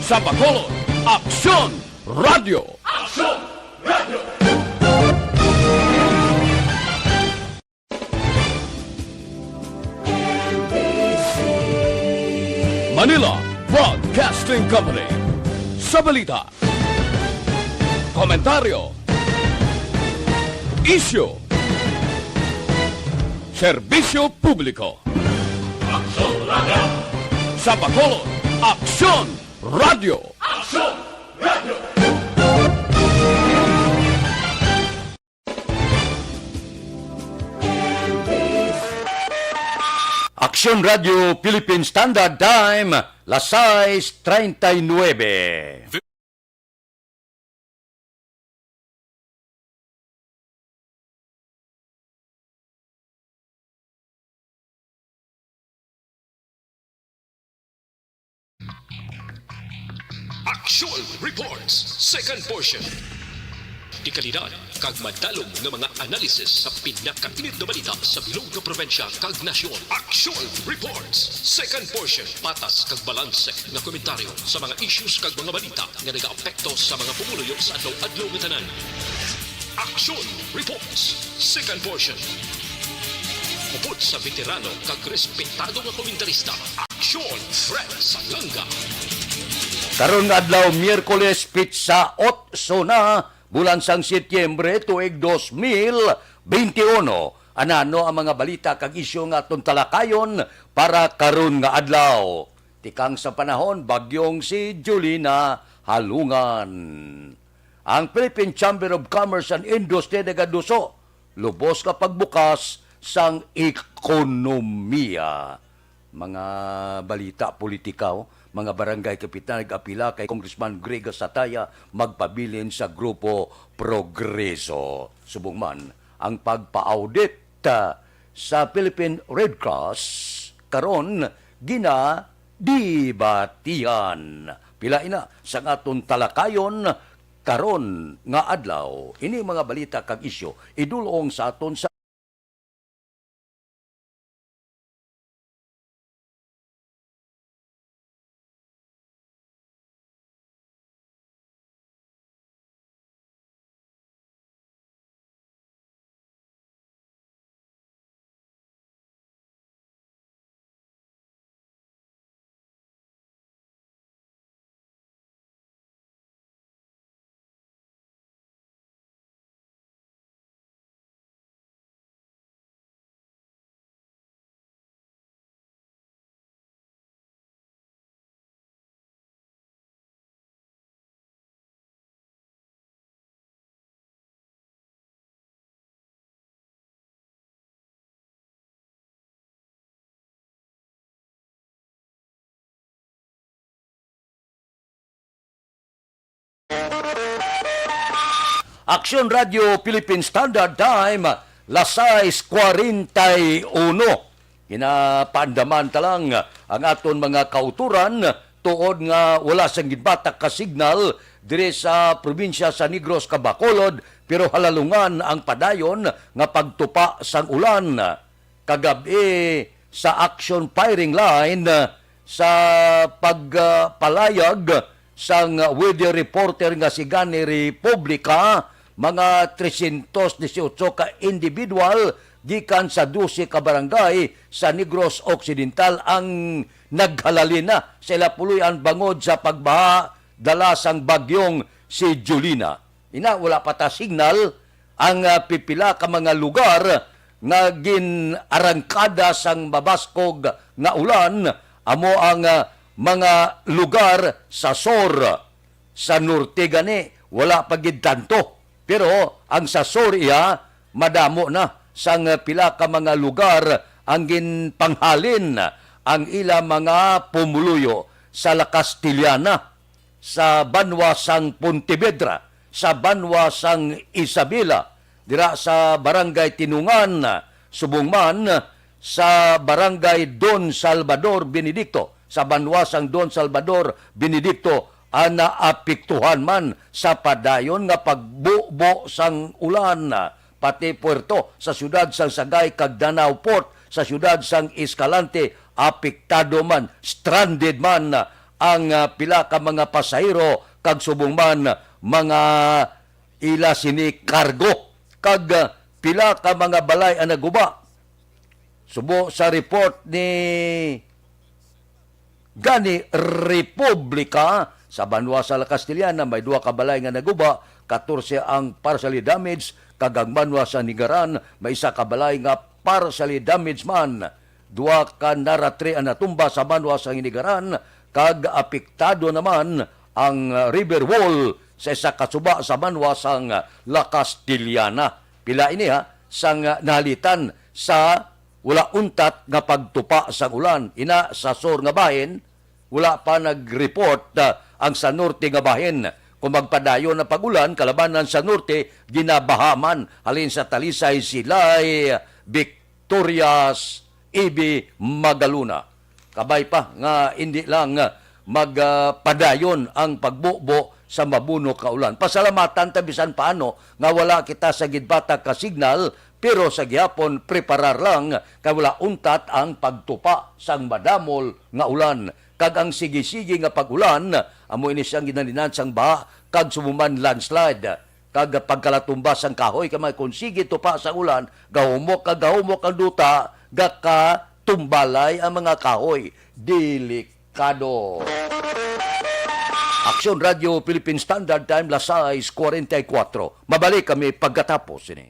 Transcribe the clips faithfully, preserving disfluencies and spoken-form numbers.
Sa Bacolod, Aksyon Radio. Aksyon Radio. Manila Broadcasting Company. Sa balita, komentaryo, isyu, serbisyo publiko. Aksyon Radio. Sa Bacolod, Aksyon Radio. Aksyon Radio. Aksyon Radio Philippine Standard Time, las sais treinta y nueve. Action Reports, second portion. Dekalidad kag madalom nga mga analisis sa pinakainit nga balita sa bilog nga probinsya kag nasyon. Action Reports, second portion. Patas kag balanse nga komentaryo sa mga issues kag mga balita nga nagaapekto sa mga pumuluyo sa adlaw-adlaw nga tanan. Action Reports, second portion. Upod sa veterano kag respetado nga komentarista, Action Fred Salanga. Karon nga adlaw, Miyerkules, pitsa otso na, bulan sang Setyembre, tuig dos mil beinti uno. Anano ang mga balita kag isyu nga aton talakayon para karon nga adlaw? Tikang sa panahon, bagyong si Jolina halungan. Ang Philippine Chamber of Commerce and Industry nagaduso lubos nga pagbukas sang ekonomiya. Mga balita politika, oh. Mga barangay kapitan nag-apila kay Congressman Greg Sataya magpabilin sa Grupo Progreso. Subong man ang pagpa-audit, ah, sa Philippine Red Cross karon ginadebatihan. Pila ina sang aton talakayon karon nga adlaw. Ini mga balita kag isyu idul-ong sa aton sa Aksyon Radio Philippine Standard Time, las sais cuarenta y uno. Ginapaandaman ta lang ang aton mga kautoran tuod nga wala sang ginbatak ka signal diri sa probinsya sa Negros kag Bacolod, pero halalungan ang padayon nga pagtupa sang ulan. Kagab-i sa action firing line, sa pagpalayag sang weather reporter nga si Gani Republica, mga trescientos dieciocho ka individual gikan sa dose ka barangay sa Negros Occidental ang naghalalin na sa ila puloy-an bangod sa pagbaha dala sang bagyong si Jolina. Ina, wala pa ta signal ang, ah, pipila ka mga lugar nga gin-arangkada sang mabaskog nga ulan, amo ang, ah, mga lugar sa sur. Sa norte gani, wala pa gid tanto. Pero ang sa sur iya, madamo na sang pila ka mga lugar ang ginpanghalin ang ila mga pumuluyo sa La Castellana, sa banwa sang Pontevedra, sa banwa sang Isabela, dira sa Barangay Tinungan, subong man sa Barangay Don Salvador Benedicto, sa banwa sang Don Salvador Benedicto, ang naapektuhan man sa padayon nga pagbubo sang ulan. Pati puerto sa siyudad sang Sagay kag Danao Port sa siyudad sang Escalante apektado man, stranded man ang, ah, pila ka mga pasahero kag subong man mga ila sini kargo, kag, ah, pila ka mga balay ang naguba. Subo sa report ni gani Republika, sa banwa sa La Castellana may duha ka balay nga naguba, katorse ang partially damaged, kag ang banwa sa Hinigaran may isa ka balay nga partially damaged man. Duha ka naratri ang natumba sa banwa sa Hinigaran, kag apektado naman ang, uh, river wall sa isa ka suba sa banwa sang La Castellana. Pila ini, ha, sang, uh, nahalitan sa wala untat nga pagtupa sang ulan. Ina sa sur nga bahin, wala pa nag-report, ah, ang sa norte nga bahin. Kung magpadayon ang pag-ulan, kalabanan sa norte, ginabaha man halin sa Talisay, Silay, Victorias, Ibi, Magalona. Kabay pa nga indi lang, ah, magpadayon ang pagbubo sa mabunok nga ulan. Pasalamatan ta bisan paano nga wala kita sa ginbatak ka signal, pero sa gihapon preparar lang kay wala untat ang pagtupa sang madamol nga ulan. Kag ang sige-sige nga pag-ulan, amo ini siyang ginhalinan sang baha kag subong man landslide. Kag pagkalatumba sang kahoy, kay may kung sige tupa sang ulan, gahumok kag gahumok ang duta, gakatumbalay ang mga kahoy. Delikado. Aksyon Radio Philippine Standard Time, las sais cuarenta y cuatro. Mabalik kami pagkatapos sini.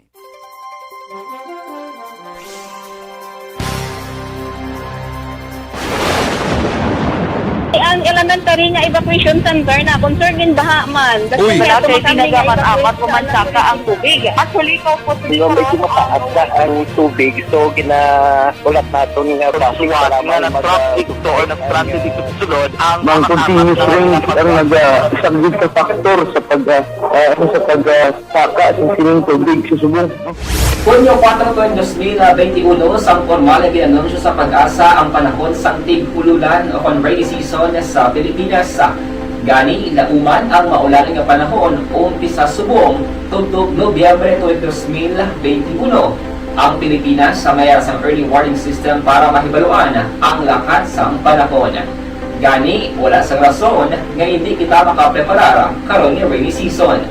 Ang elementary nga evacuation center na concerned din baha man. Uy. Wala kay tinagaman apat o mansaka ang tubig. Actually, ikaw po, di ba, medyo mataas na ang tubig. So, gina-, ulat naton nga basi nga mag- nag-traffic to or nag-transit dito sa sulod ang mga continuous rain ang nag-, ah, isang big factor sa pag, ah, ah, ano, sa pag, ah, saka sa sining tubig sa subong. Hunyo kuwatro, dos mil benti uno, sang pormal nga gin-anunsyo sa PAGASA ang panahon sang tig-ululan o kon rainy season sa Pilipinas. Gani, lauman ang maulan nga panahon, umpisa subong tubtob Nobyembre tuig dos mil benti uno. Ang Pilipinas sa mayara sang early warning system para mahibaluan ang lakat sang panahon. Gani, wala sang rason nga indi kita makapreparar karon nga rainy season.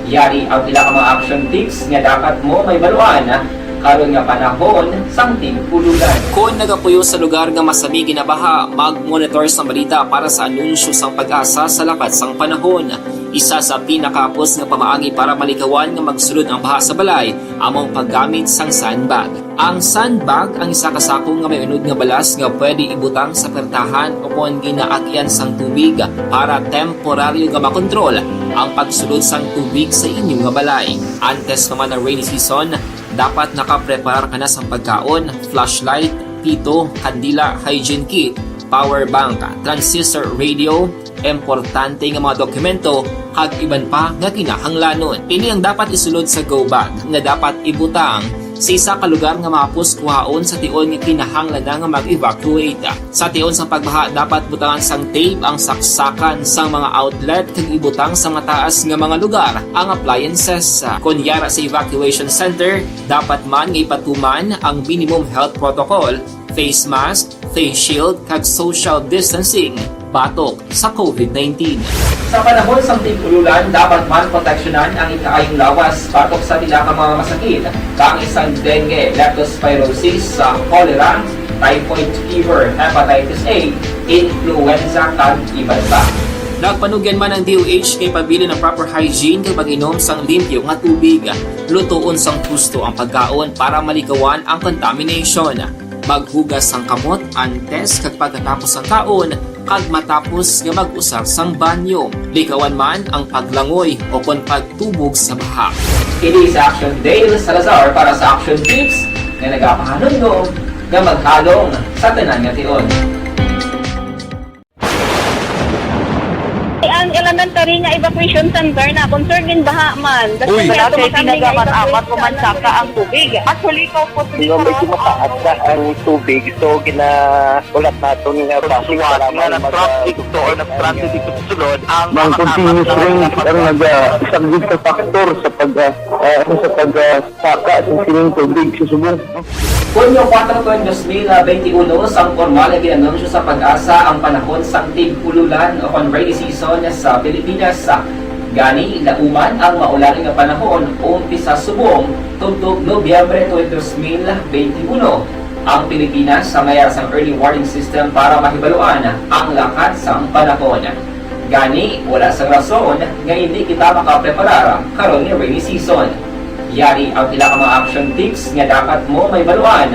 Yari ang pila ka mga action tips nga dapat mo mahibaluan karon nga panahon sang tig-ululan. Kon nagapuyo sa lugar nga masami ginabaha, mag-monitor sang balita para sa anunsyo sang PAGASA sa lakat sang panahon. Isa sa pinakahapos nga pamaagi para malikawan nga magsulod ang baha sa balay amo ang paggamit sang sandbag. Ang sandbag ang isa ka sako nga may unod nga balas nga pwede ibutang sa pertahan o kon ginaagyan sang tubig para temporaryo nga makontrol ang pagsulod sang tubig sa inyo nga balay. Antes pa man ang rainy season, dapat nakapreparar ka na sang pagkaon, flashlight, pito, kandila, hygiene kit, power bank, transistor radio, importante nga mga dokumento, kag iban pa nga kinahanglanon. Ini ang dapat isulod sa go bag nga dapat ibutang sa isa ka lugar nga mahapos kuhaon sa tion nga kinahanglan na nga mag-evacuate. Sa tion sa pagbaha, dapat butangan sang tape ang saksakan sang mga outlet kag ibutang sa mataas nga mga lugar ang appliances. Kon yara sa evacuation center, dapat man nga ipatuman ang minimum health protocol, face mask, face shield, kag social distancing batok sa covid nineteen. Sa panahon sang tig-ululan, dapat man proteksyonan ang ikaayong lawas batok sa pila ka mga masakit, kaangay sang dengue, leptospirosis, sa cholera, typhoid fever, hepatitis A, influenza, kag iban pa. Nagpanugyan man ang D O H kay pabilin ang proper hygiene kag pag-inom sang limpyo nga tubig. Lutoon sang husto ang pagkaon para malikawan ang contamination. Maghugas sang kamot antes kag pagkatapos sang kaon kag matapos nga mag-usar sang banyo. Likawan man ang paglangoy o kon pagtubog sa baha. Kini si Action Dale Salazar para sa Action Tips nga nagapahanumdom nga maghalong sa tanan nga tion. Ang elementary nga evacuation center na concerned din baha man. Uy. Wala kay tinagaman amat o mansaka ang tubig. Actually, ikaw po, di ba, medyo mataas na ang tubig. So, gina-, ulat naton nga basi nga nag-traffic to or nag-transit dito sa sulod ang mga continuous rain ang nag-, ah, isang big factor sa pag, ah, ah, ano, sa pag, ah, saka sa sining tubig sa subong. Hunyo kuwatro, tuig dos mil benti uno, sang pormal nga ginanunsyo sa PAGASA ang panahon sang tig-ululan o kon rainy season sa Pilipinas. Gani, lauman ang maulan nga panahon umpisa subong tubtob Nobyembre tuig dos mil benti uno. Ang Pilipinas may ara sang early warning system para mahibaluan ang lakat sang panahon. Gani, wala sang rason nga hindi kita makapreparar karon nga rainy season. Yari ang pila ka mga action tips nga dapat mo mahibaluan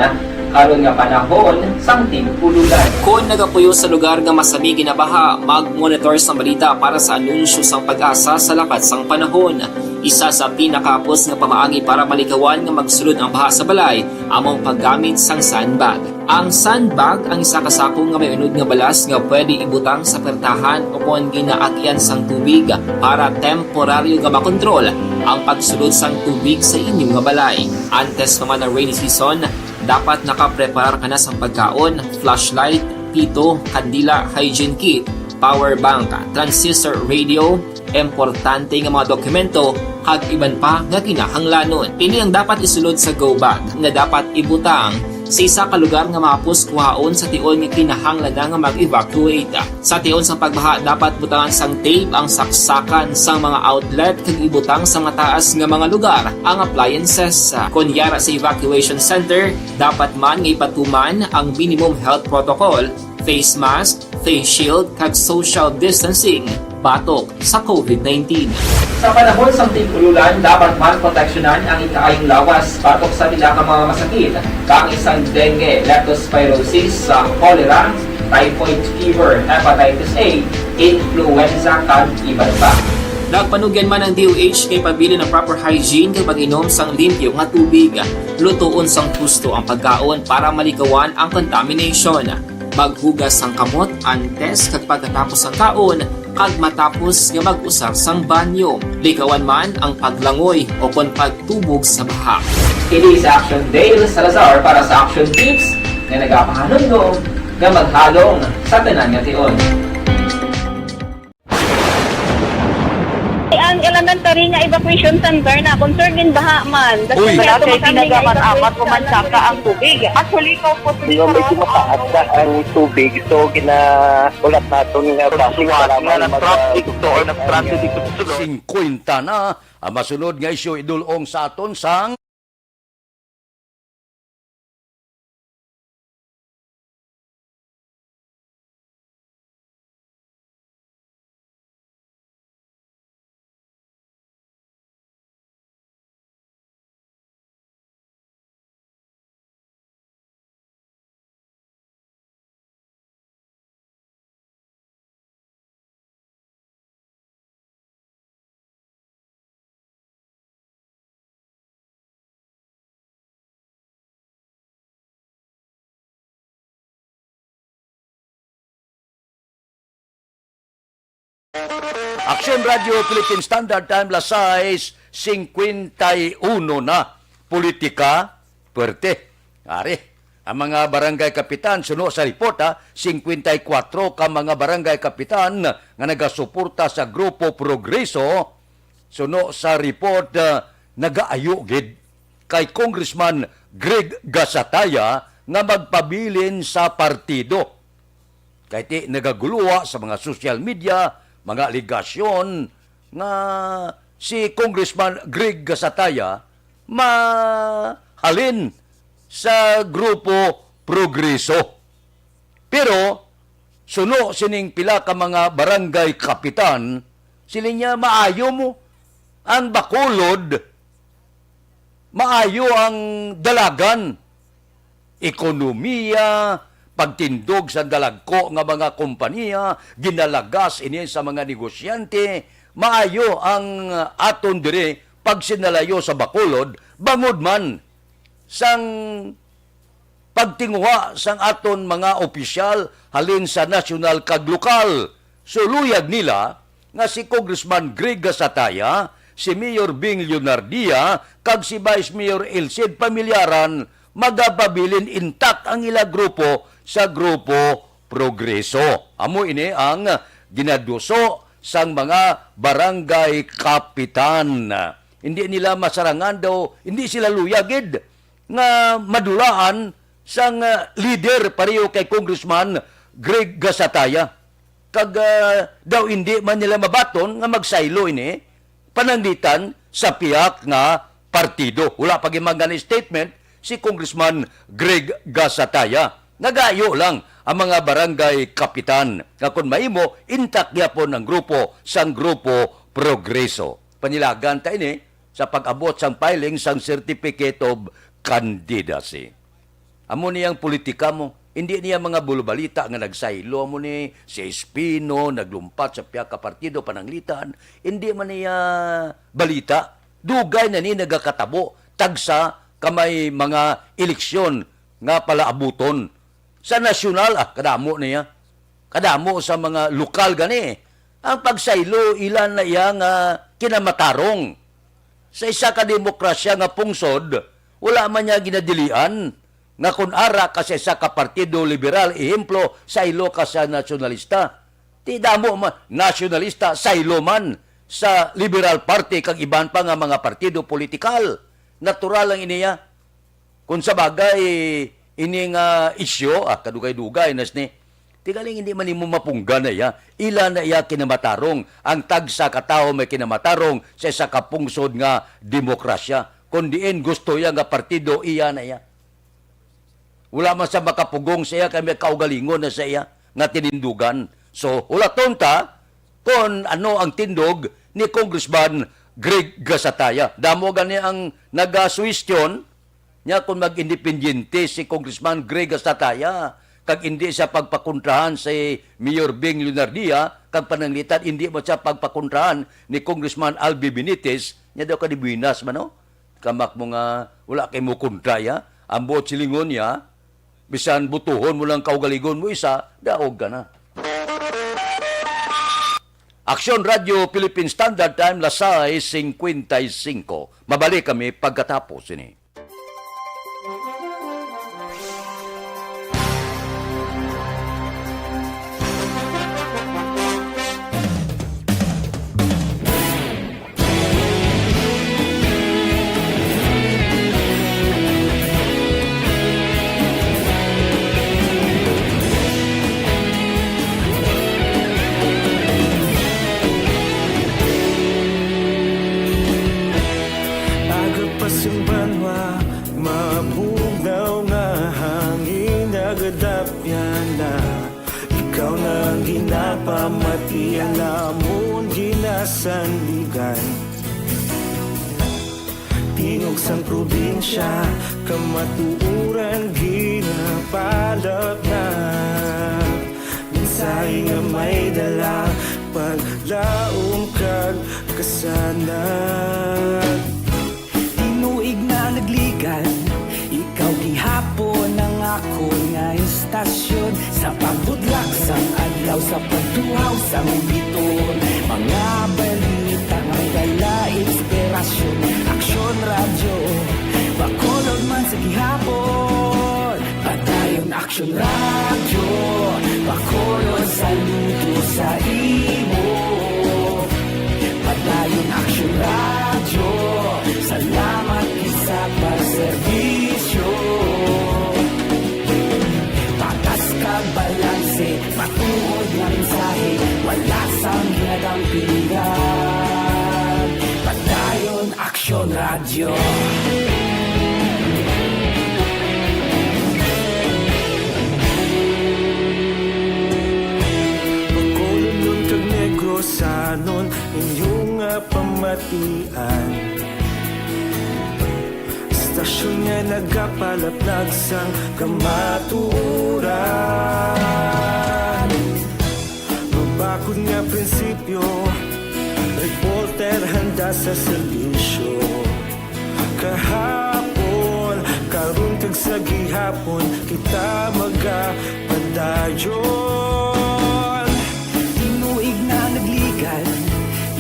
karon nga panahon sang tig-ululan. Kon nagapuyo sa lugar nga masami ginabaha, mag-monitor sang balita para sa anunsyo sang PAGASA sa lakat sang panahon. Isa sa pinakahapos nga pamaagi para malikawan nga magsulod ang baha sa balay amo ang paggamit sang sandbag. Ang sandbag ang isa ka sako nga may unod nga balas nga pwede ibutang sa pertahan o kon ginaagyan sang tubig para temporaryo nga makontrol ang pagsulod sang tubig sa inyo nga balay. Antes pa man ang rainy season, dapat nakapreparar ka na sang pagkaon, flashlight, pito, kandila, hygiene kit, power bank, transistor radio, importante nga mga dokumento, kag iban pa nga kinahanglanon. Ini ang dapat isulod sa go bag nga dapat ibutang sa isa ka lugar nga mahapos kuhaon sa tion nga kinahanglan na nga mag-evacuate. Sa tion sang pagbaha, dapat butangan sang tape ang saksakan sang mga outlet kag ibutang sa mataas nga mga lugar ang appliances. Kon yara sa evacuation center, dapat man nga ipatuman ang minimum health protocol, face mask, face shield, kag social distancing batok sa covid nineteen. Sa panahon sang tig-ululan, dapat man proteksyonan ang ikaayong lawas batok sa pila ka mga masakit, kaangay sang dengue, leptospirosis, sa cholera, typhoid fever, hepatitis A, influenza, kag iban pa. Nagpanugyan man ang D O H nga ipabilin ang proper hygiene kag pag-inom sang limpyo nga tubig. Lutoon sang husto ang pagkaon para malikawan ang contamination. Maghugas sang kamot antes kag pagkatapos sang kaon, kag matapos nga mag-usar sang banyo. Likawan man ang paglangoy o kon pagtubog sa baha. Kini si Action Dale Salazar para sa Action Tips nga nagapahanumdom nga maghalong sa tanan nga tion. Ang elementary nga evacuation center na concern din baha man. Uy. Wala kay tinaga man amat o man saka ang tubig. Actually, ikaw po, medyo mataas na ang tubig. So, gina-, ulat naton nga basi nga nag-traffic to or nag-transit dito sa sulod. Singkwenta na ang masunod nga isyu, idul-ong sa aton sang Aksyon Radio Philippine Standard Time, las sais singkwenta y uno na. Politika, puwerte. Ari, ang mga barangay kapitan, suno sa report, ha, singkwenta y kuwatro ka mga barangay kapitan nga nagasuporta sa Grupo Progreso, suno sa report, ah, nagaayo gid kay Congressman Greg Gasataya nga magpabilin sa partido. Kay ti nagaguluwa sa mga social media, mga alegasyon nga si Congressman Greg Gasataya mahalin sa Grupo Progreso. Pero suno sining pila ka mga barangay kapitan, siling niya, maayo mo ang Bacolod, maayo ang dalagan, ekonomiya, pagtindog sa dalagko nga mga kompanya, ginalagas ini sa mga negosyante, maayo ang aton diri pagsinalayo sa Bacolod, bangod man sang pagtinguha sang aton mga opisyal halin sa nasyonal kag lokal. So, luyag nila nga si Congressman Greg Gasataya, si Mayor Bing Leonardia, kag si Vice Mayor Elcid Pamillaran magapabilin intact ang ila grupo sa Grupo Progreso. Amo ini ang ginaduso sang mga barangay kapitan. Hindi nila masarangan daw, hindi sila luyag gid nga madulaan sang, ah, leader pareho kay Congressman Greg Gasataya. Kag, ah, daw indi man nila mabaton nga magsaylo ini pananglitan sa pihak nga partido. Wala pa gid man gani statement si Congressman Greg Gasataya. Nagayo lang ang mga barangay kapitan nga kon mahimo, intact gyapon ang grupo sang Grupo Progreso. Panilagan ta ini sa pag-abot sang filing sang Certificate of Candidacy. Amo ni ang politika mo. Hindi niya mga bulubalita nga nagsaylo mo ni si Espino, naglumpat sa pihak ka partido, pananglitan. Hindi man niya balita. Dugay na ni nagakatabo, tagsa ka may mga eleksyon nga palaabuton. Sa nasyonal, ah, kadamo niya. Kadamo sa mga lokal gani. Ang pagsaylo, ila na iya nga kinamatarong. Sa isa ka demokrasya nga pungsod, wala man niya ginadilian nga kun ara ka sa isa ka partido liberal, ehemplo, saylo ka sa nasyonalista. Ti damo man, nasyonalista, saylo man sa Liberal Party kag iban pa nga mga partido politikal. Natural lang iniya. Kung sa bagay, ini nga isyu, ah, kadugay-dugay nas ni. Tigaling hindi man nimo mapunggan na iya. Ila na iya kinamatarong. Ang tagsa ka tawo may kinamatarong sa isa ka pungsod nga demokrasya. Kung diin gusto iya nga partido, iya na iya. Wala man sa makapugong sa iya kay may kaugalingon na sa iya nga tinindugan. So, hulaton ta kung ano ang tindog ni Congressman Greg Gasataya. Damo gani ang nagasuwestyon niya kung mag-independiente si Congressman Greg Gasataya kag hindi siya pagpakontrahan si Mayor Bing Leonardia kag pananglitan hindi mo siya pagpakontrahan ni Congressman Albi Benitez, niya daw kadi buenas man, no? Kamak mo nga wala kay mo kontra, ya. Ang buot silingon niya, bisan butuhon mo lang kaugalingon mo isa, daog ka na. Aksyon Radio Philippine Standard Time, las sais cincuenta y cinco. Mabalik kami pagkatapos sini. Aga pa sing banwa, mabugnaw nga hangin, nagadapyan na. Ikaw na ang ginapamati, ang amon ginasandigan. Tingog sang probinsya, kamatuoran ginapalapnag. Mensahe nga may dala, paglaom kag kasanag. Tinuig na nagligan, ikaw gihapon ang akon nga istasyon. Sa pagbudlak sang adlaw, sa pagtuhaw sang biton, mga balita nga may dala inspirasyon. Aksyon Radyo, Bacolod man sa gihapon. Padayon Aksyon Radyo, Bacolod, saludo sa imo. Padayon Aksyon Radyo, salamat gid sa pagserbisyo. Patas kag balanse, matuod nga mensahe, wala sang ginadampingan. Padayon Aksyon Radyo. Bacolodnon kag Negrosanon, inyo nga pamatian. Istasyon nga nagapalaplag sang kamatuoran. Mabakod nga prinsipyo, reporter handa sa serbisyo. Kahapon, karon kag sa gihapon, kita magapadayon. Tinuig na nagligan,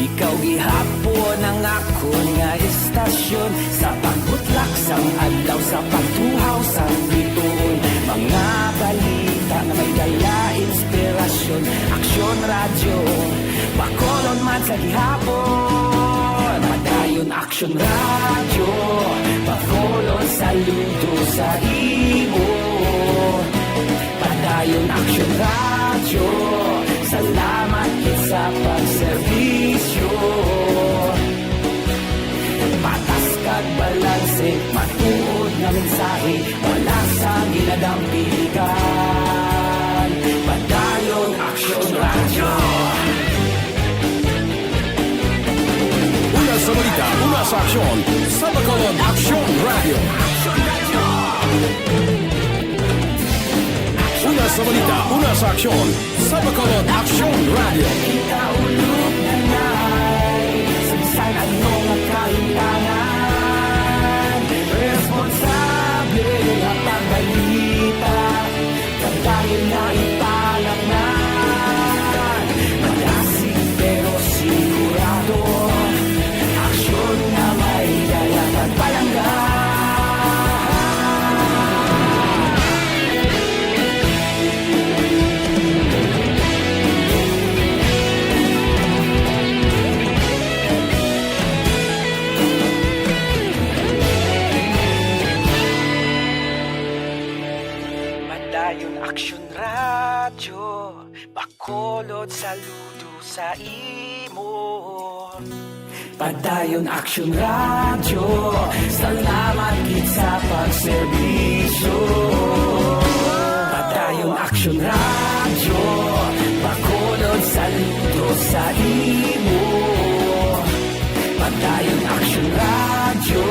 ikaw gihapon ang akon nga istasyon. Sa pagbutlak sang adlaw, sa pagtuhaw sang bituon, mga balita nga may dala inspirasyon. Aksyon Radyo, Bacolod man sa gihapon. Padayon Aksyon Radyo, pakulon saludo sa imo. Padayon Aksyon Radyo, salamat gid sa pagserbisyo. Patas kag balanse, matuod nga mensahe, wala sang ginadampigan. Padayon Aksyon Radyo. Una sa balita, una sa aksyon, sa Bacolod Aksyon Radyo. Una sa balita, una sa aksyon, sa Bacolod Aksyon Radyo. Kita ulog na nai, sa bisan ano nga kahintangan, responsable nga pagbalita, padayon nga ipalatnan. Madasig pero sigurado, aksyon nga may dala kag palangga. Padayon Aksyon Radyo, bakulod saludo sa imo. Padayon Aksyon Radyo, salamat gid sa pagserbisyo. Padayon Aksyon Radyo, bakulod saludo sa imo. Padayon Aksyon Radyo,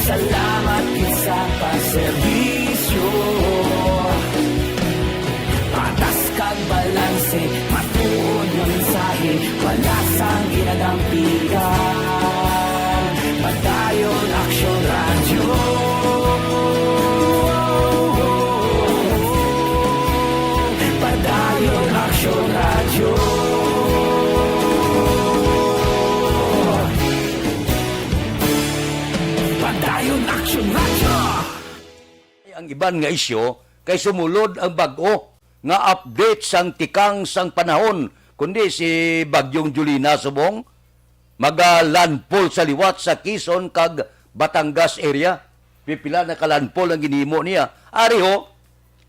salamat gid sa pagserbisyo. Patas kag balanse, matuod nga mensahe, wala sang ginadampigan. Padayon Aksyon Radyo. Padayon Aksyon Radyo. Padayon Aksyon Radyo. Ang iban nga isyu kay sumulod ang bag-o nga update sang tikang sang panahon, kundi si Bagyong Jolina subong maga-landfall sa liwat sa Quezon kag Batangas area. Pipila na ka landfall ang ginhimo niya. Ari ho,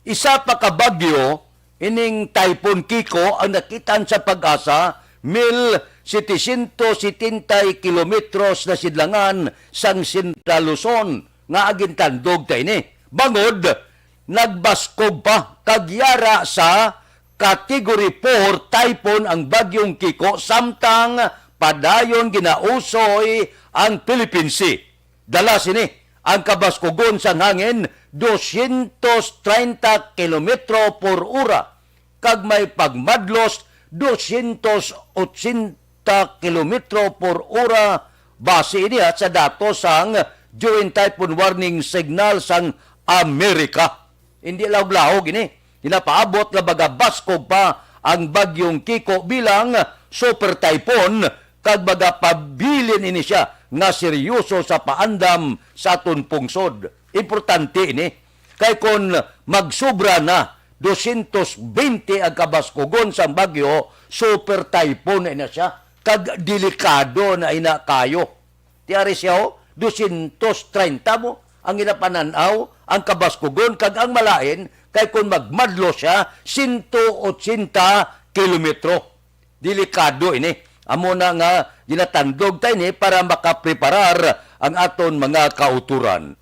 isa pa ka bagyo, ining Typhoon Kiko ang nakitaan sa PAGASA, mil setecientos setenta kilometros na sidlangan sang Central Luzon nga agintandog ta ini. Bangod, nagbaskog pa kag yara sa Category four typhoon ang Bagyong Kiko, samtang padayon ginausoy ang Philippine Sea. Dala sini ang kabaskugon sang hangin, dosyentos treinta kilometro por ora, kag may pagmadlos dosyentos otsenta kilometro por ora, base ini, ha, sa datos sang Joint Typhoon Warning Signal sang Amerika. Hindi lahog-lahog ini. Ginapaabot nga magabaskog pa ang Bagyong Kiko bilang super typhoon, kag magapabilin ini sia nga seryoso sa paandam sa aton pungsod. Importante ini, kay kon magsubra na dosyentos bente ang kabaskugon sang bagyo, super typhoon na ina sia, kag delikado na ina kayo. Ti ari siya, oh, dosyentos treinta mo ang ginapanan-aw, ang kabaskugon, kag ang malain kay kon magmadlo siya, sento otsenta kilometro. Delikado ini. Amo na nga ginatandog ta ini para makapreparar ang aton mga kautoran.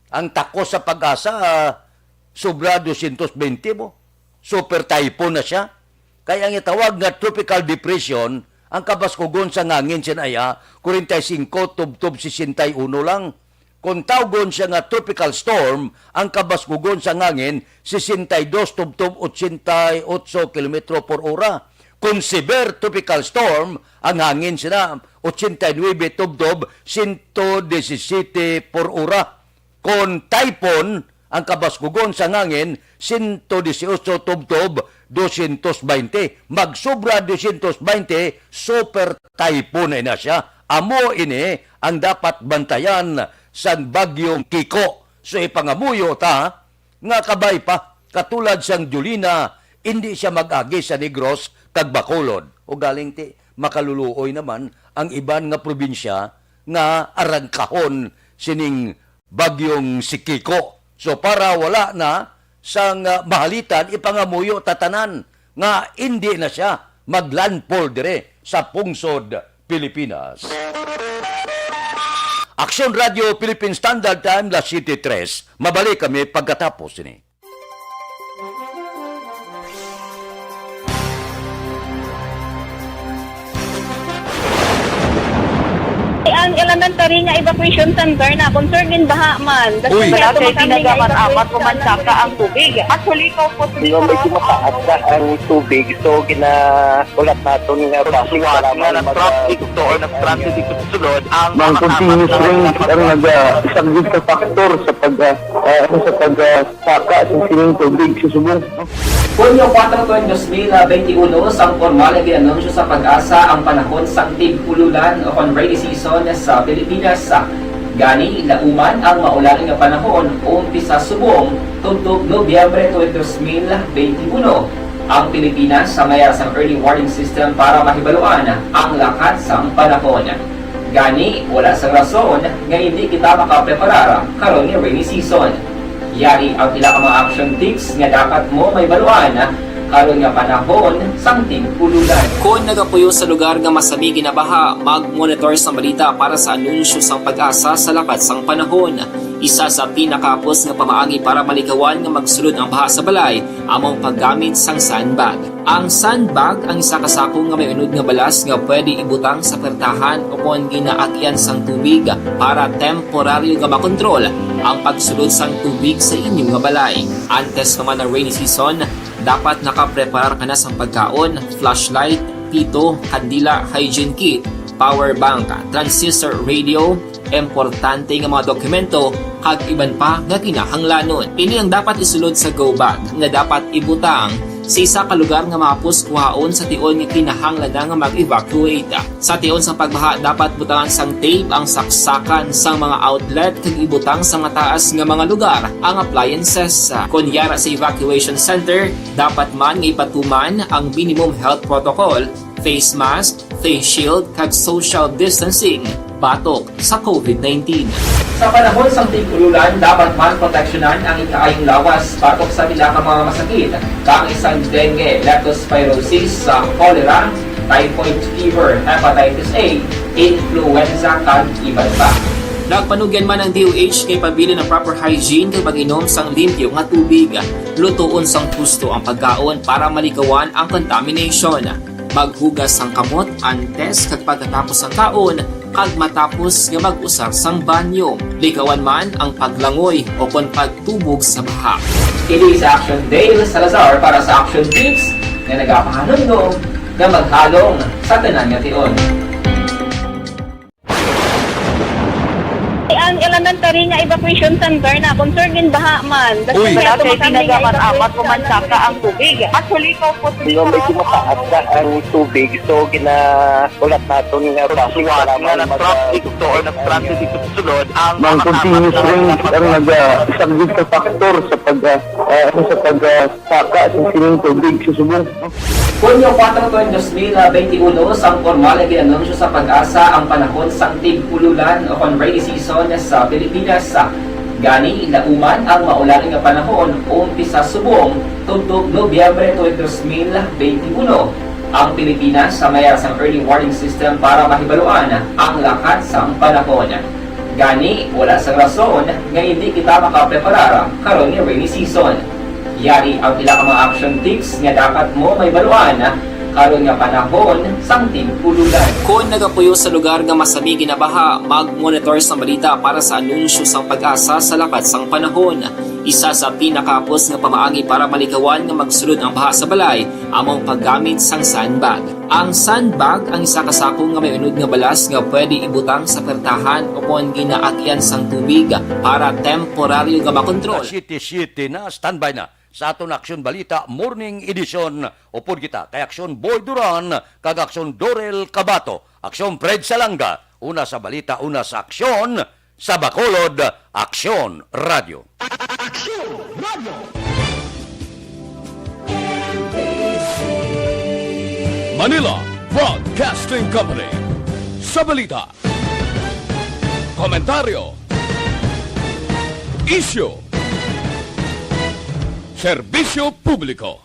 Ang takos sa PAGASA, ah, sobra dosyentos bente mo. Super typhoon na siya. Kay ang itawag nga tropical depression, ang kabaskugon sa ngangin sinaya, kwarenta y singko tubtob sesenta y uno lang. Kung tawgon siya nga tropical storm, ang kabaskugon sa ngangin, sesenta y dos tubtob otsenta y otso kilometro por ora. Kung severe tropical storm, ang hangin sina, otsenta y nuebe tubtob sento disisete por ora. Kon typhoon, ang kabaskugon sa ngangin, sento disiotso tubtob dosyentos baynte. Magsobra dosyentos baynte, super typhoon na ina siya. Amo ini ang dapat bantayan sang Bagyong Kiko. So, ipangamuyo ta nga kabay pa, katulad sang Jolina, indi siya mag-agi sa Negros kag Bacolod. Ugaling ti makaluluoy naman ang iban nga probinsya nga arangkahon sining bagyong si Kiko. So, para wala na sang, ah, mahalitan, ipangamuyo ta tanan nga indi na siya maglandfall dire sa pungsod Pilipinas. Aksyon Radio Philippine Standard Time, las siyete tres. Mabalik kami pagkatapos ini. Ang elementary nga evacuation center na concerned din baha man. Uy. Wala kay tinagaman amat ko man saka ang tubig. Actually, ko po Nga medyo mataas na ang tubig, so gina-, ulat naton nga traffic para nga na mag-, traffic to or nag-transit dito sa sulod ang mga continuous rain ang nag-, ah, isang big factor sa pag, ah, ah, ano, sa pag, ah, saka sa sining tubig sa subong. Hunyo kuwatro, dos mil benti uno, sang pormal nga gin-anunsyo sa PAGASA ang panahon sang tig-ululan o kon rainy season sa Pilipinas. Gani, lauman ang maulan nga panahon umpisa subong tubtob Nobyembre twenty, dos mil benti uno. Ang Pilipinas sa mayara sang early warning system para mahibaluan ang lakat sang panahon. Gani, wala sang rason nga hindi kita makapreparar karon nga rainy season. Yari ang pila ka mga action tips nga dapat mo mahibaluan karon nga panahon sang tig-ululan. Kon nagapuyo sa lugar nga masami ginabaha, mag-monitor sang balita para sa anunsyo sang PAGASA sa lakat sang panahon. Isa sa pinakahapos nga pamaagi para malikawan nga magsulod ang baha sa balay amo ang paggamit sang sandbag. Ang sandbag ang isa ka sako nga may unod nga balas nga pwede ibutang sa pertahan o kon ginaagian sang tubig para temporaryo nga makontrol ang pagsulod sang tubig sa inyo nga balay. Antes pa man ang rainy season, dapat nakapreparar ka na sang pagkaon, flashlight, pito, kandila, hygiene kit, power bank, transistor radio, importante nga mga dokumento, kag iban pa nga kinahanglanon. Ini ang dapat isulod sa go bag nga dapat ibutang sa isa ka lugar nga mahapos kuhaon sa tion nga kinahanglan na nga mag-evacuate. Sa tion sang pagbaha, dapat butangan sang tape ang saksakan sang mga outlet kag ibutang sa mataas nga mga lugar ang appliances. Kon yara sa evacuation center, dapat man nga ipatuman ang minimum health protocol, face mask, face shield, kag social distancing batok sa covid nineteen. Sa panahon sang tig-ululan, dapat man proteksyonan ang ikaayong lawas batok sa pila ka mga masakit, kaangay sang dengue, leptospirosis, sa cholera, typhoid fever, hepatitis A, influenza, kag iban pa. Nagpanugyan man ang D O H nga ipabilin ang proper hygiene kag pag-inom sang limpyo nga tubig. Lutoon sang husto ang pagkaon para malikawan ang contamination. Maghugas sang kamot antes kag pagkatapos sang kaon kag matapos nga mag-usar sang banyo. Likawan man ang paglangoy o kon pagtubog sa baha. Kini si Action Dale Salazar para sa Action Tips nga nagapahanumdom nga maghalong sa tanan nga tion. Ang elementary nga evacuation center na concerned din baha man. Uy. Wala kay tinagaman amat ko man saka ang tubig. Actually, ko po Nga medyo mataas na ang tubig, so gina-, ulat naton nga traffic para nga mag-, nag-traffic to or nag-transit dito sa sulod ang mga continuous rain ang nag-, ah, isang big factor sa pag, ah, ah, ano, sa pag, ah, saka sa sining tubig sa subong. Hunyo kuwatro, dos mil benti uno, sang pormal nga gin-anunsyo sa PAGASA ang panahon sang tig-ululan o kon rainy season sa Pilipinas. Gani, lauman ang maulan nga panahon umpisa subong tubtob Nobyembre twenty, dos mil benti uno. Ang Pilipinas sa mayara sang early warning system para mahibaluan ang lakat sang panahon. Gani, wala sang rason nga hindi kita makapreparar karon nga rainy season. Yari ang pila ka mga action tips nga dapat mo mahibaluan karon nga panahon sang tig-ululan. Kon nagapuyo sa lugar nga masami ginabaha, mag-monitor sang balita para sa anunsyo sang PAGASA sa lakat sang panahon. Isa sa pinakahapos nga pamaagi para malikawan nga magsulod ang baha sa balay amo ang paggamit sang sandbag. Ang sandbag ang isa ka sako nga may unod nga balas nga pwede ibutang sa pertahan o kon ginaagian sang tubig para temporaryo nga makontrol. Siyete siyete na, standby na sa aton Aksyon Balita Morning Edition. Upod kita kay Aksyon Boy Duran kag Aksyon Dorel Cabato, Aksyon Fred Salanga, una sa balita, una sa aksyon, sa Bacolod, Aksyon Radio. Aksyon Radio. Anila Broadcasting Company. Sa balita, komentaryo, isyu, serbisyo publiko.